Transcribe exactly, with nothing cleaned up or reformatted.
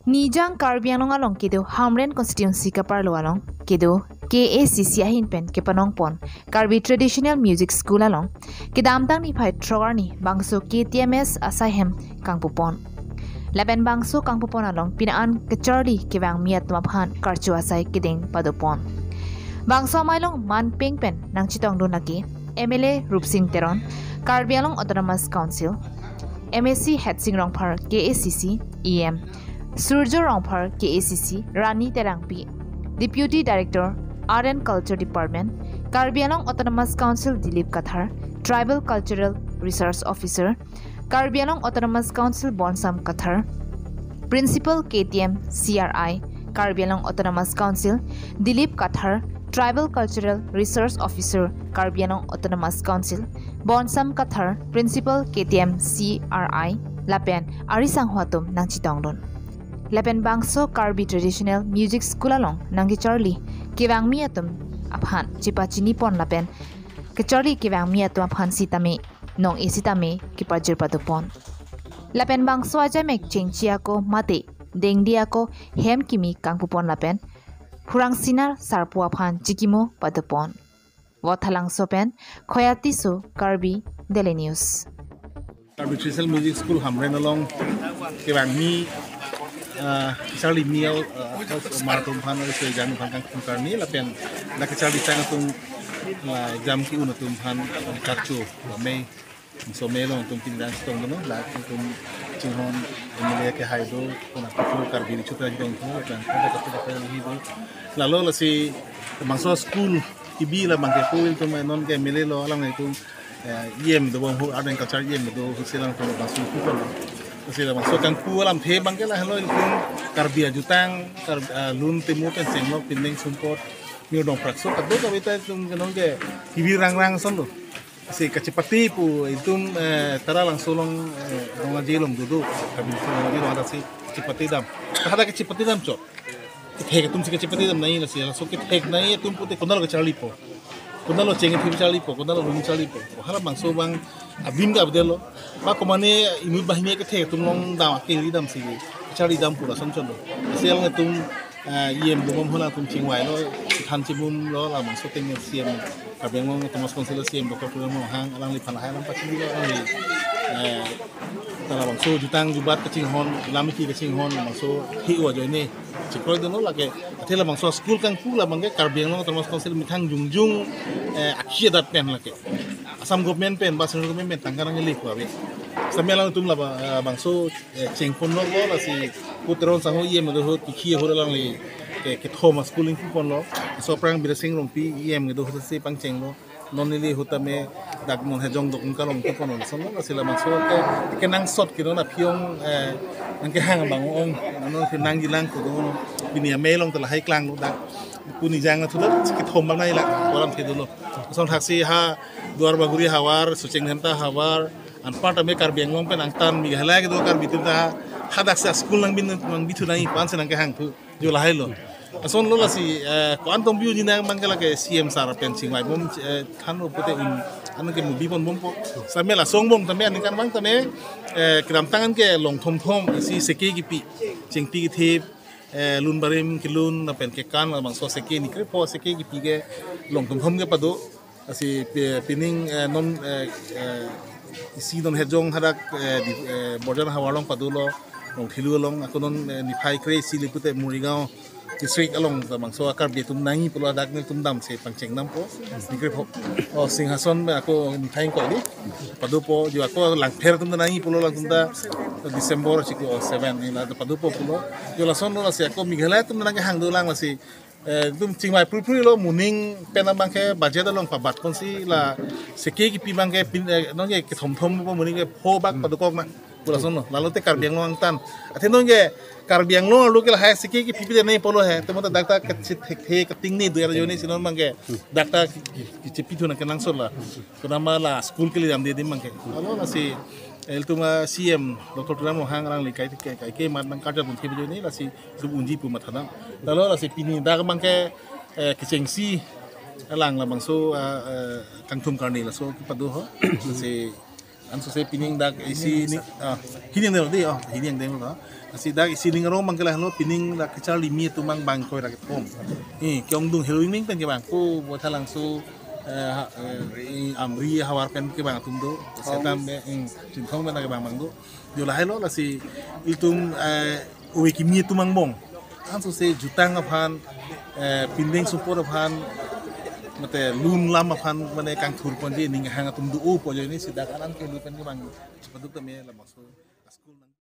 Nijang Karbi Anglong along kedo Hamren constituency kaparlo along kedo K A C C ahin pen kepanong pon Karbi Traditional Music School along kedamtang niphai throk arni bangso K T M S asai hem kangpu pon. Lapen bangso kangpu pon along pini an kacharli kevangmi atum aphan karcho asai kedeng pado pon. Bangso amei along man peng pen nangchetongdun lake M L A Rupsing Teron, Karbi Anglong Autonomous Council, M A C Hetsing Rongphar, K A C C E M, Surjo Rongphar, K A C C, Rani Terangpi, Deputy Director, Art and Culture Department, Karbi Anglong Autonomous Council, Dilip Kathar, Tribal Cultural Research Officer, Karbi Anglong Autonomous Council, Bonsam Kathar, Principal K T M C R I, Karbi Anglong Autonomous Council, Dilip Kathar, Tribal Cultural Research Officer, Karbi Anglong Autonomous Council, Bonsam Kathar, Principal K T M C R I, lapen ari sangho atum nangchetongdun. Lapen bangso Karbi Traditional Music School along nangkecharli kevangmi atum aphan chepachini pon lapen kecharli kevangmi atum aphan sitame nong-e sitame kepajir pado pon. Lapen bangso ajaimek chengchi ako mate dengdi ako hem kimi kangpu pon lapen phurang sinar sarpo aphan chikimo pado pon. Vothatlangso pen Khoya Tisso, Karbi Daily News. Karbi Traditional Music School Hamren along kevangmi, ah, kacharlimi, ah, house omar atum aphan, house ejang aphan kangthum karni lapen dak kacharli tang atum, ah, jam ki-un atum aphan karcho amei so mei along atum pindang chetongdun, la atum chinghon M L A kehai do, kona kutu Karbi Richuta chetongdun, lapen kada kata kata hi do. Lalo lasi bangso school kibi la bangke pu atum non ke M L A lo alam atum, eh, E M do bang ho, Art and Culture E M do ho, silang atum bangso school ko. Lasi la bangso kangpu alamthe bangke lahelo atum Karbi ajutang, Kar-, ah, lun temu pen senglo pindeng sumpot, nirdong prakso kado kavita atum ke non ke kibi rangrang ason lo. Si kachepate pu itum, eh, Taralangso along, eh, Rong Aje along dodo, Karbi Riso Rong Aje along hadak si chepate dam. Hadak kachepate dam chot. Kethek atum si kachepate dam nangji, lasi laso kethek nangji atum pute konatlo kacharlipo, konatlo cheng thim charlipo, konatlo lun charlipo. Halabangso abang adim ke avdelo. Ba komane inut banghini kethek atum along dam, akengri dam si kacharli dam pu lason chotlo. Lasi alangtum, ah, E M do bom ho, alangtum chingvailo, than chibumlo, labangso ateng C E M, Karbi Anglong Autonomous Council C E M Doctor Tuliram Ronghang, alangliphan lahai alam pachinilo, alangli, eh, ta labangso jutang jubat kachinghon, lam ki kachinghon, labangso hi-o ajoine chikroidunlo lake. Athe labangso school kangpu labangke Karbi Anglong Autonomous Council methang jongjong, eh, akhi adat pen lake. Assam government pen, ba central government pen tangka nangkele pu ave. Sitame alangtum laba, eh, bangso, eh, chengponlo, lasi pu Teron sangho E M do ahut, kikhi ahut alangli ke, kethom a-school ingkiponlo. Laso aphrang Biren Sing Rongpi E M do ahut si pangchenglo. Non neli ahut tame dak non Hejong Dokun Kalong ingkiponlo. Lason lo lasi labangso ke, kenangsot ke non aphi-ong, eh, nangkehang abang ong, non ke nangjilang ko don, pini amei along ta lahai klanglo dak. Pu Nijang athu dak kethom abang nai la, kolam thedolo. Lason thaksi ha Duar Bagori havar, Socheng Dhenta havar, anpar tame Karbi Anglong pen angtan Meghalaya kedo Karbi atum ta hadak si school nangbin, nangbithu nangji pu ansi nangkehangthu, jo lahailo. Lason lo lasi, eh, ko-an tong biu jinang abangke lake C E M sir pen chingvai bom, eh, thanlo pute un, anke mubi pon bompo. Sitame lason bom tame aningkan abang tame, eh, kedamtang anke long thomthom si seke kipi, chengpi kethip, eh, lun barim kelun lapen kekan labangso seke ni krepho seke kipi ke long thomthom kepado. Lasi pi-, pining, eh, non, eh, eh, isi non Hejong hadak, eh, di, eh, Borjan havar along padolo, Rongthelu along, ako non, eh, niphai kre-isi li pute Morigaon district along labangso a-Karbi atum nangji pulo hadak nelitum damsi pangcheng dampo. Ni krepho. Oh, Singhason pen ako niphai ingkoi li padopo, jo ako Langpher atum nangji pulo, alangtum ta December chiklo seven ni la padopo pulo. Jo lason lo lasi ako Meghalaya atum nangkehang dolang lasi, eh, itum chingvai pruipruilo, moning pen abangke budget along pabat ponsi la seke kipi abangke pin, eh, nonke kethomthom po, moning ke pho bak padokok na. Pu lason lo, lalo te Karbi Anglong angtan. Athe nonke Karbi Anglong arlo ke lahai seke kipi pide nangji pulo he. Te mata dak ta kachit thekthe kating ni dua joni si non abangke dak ta ki, ki, kichepithu nangkenangsot la. Konama la school kele damde adim abangke. Lalo lasi, eh, ilitum a-C E M Doctor Tuliram Ronghang alangli kai, kai, kaike mat nangkarjap un thip joni lasi itum unji pu mathadam. Lalo lasi pini dak abangke, eh, kechengsi alang labangso, ah, eh, kangthum karni laso kepado ho. Lasi Ansose pining dak isi ning, ah, hini angdeng lo dei, oh, hini angdeng lo. Lasi dak isi ning arong abang ke lahelo, pining dak kacharli kimi atum abang bang kroi ra kethom. Eh, ke-ongdung heloving pen kevang, ko Baithalangso, eh, ha, eh, i Amri havar pen kevang atum do. Setam be, hmm, Chinthong pen kevang abang do. Jo lahelo, lasi ilitum, eh, ove kimi atum angbong ansose jutang aphan, eh, pindeng sumpot aphan, mate lun lam aphan, mane kangthur ponji ning hang atum do-opo ajoine si dak anan kehelo pen kevang. Paduk tame labangso school nang.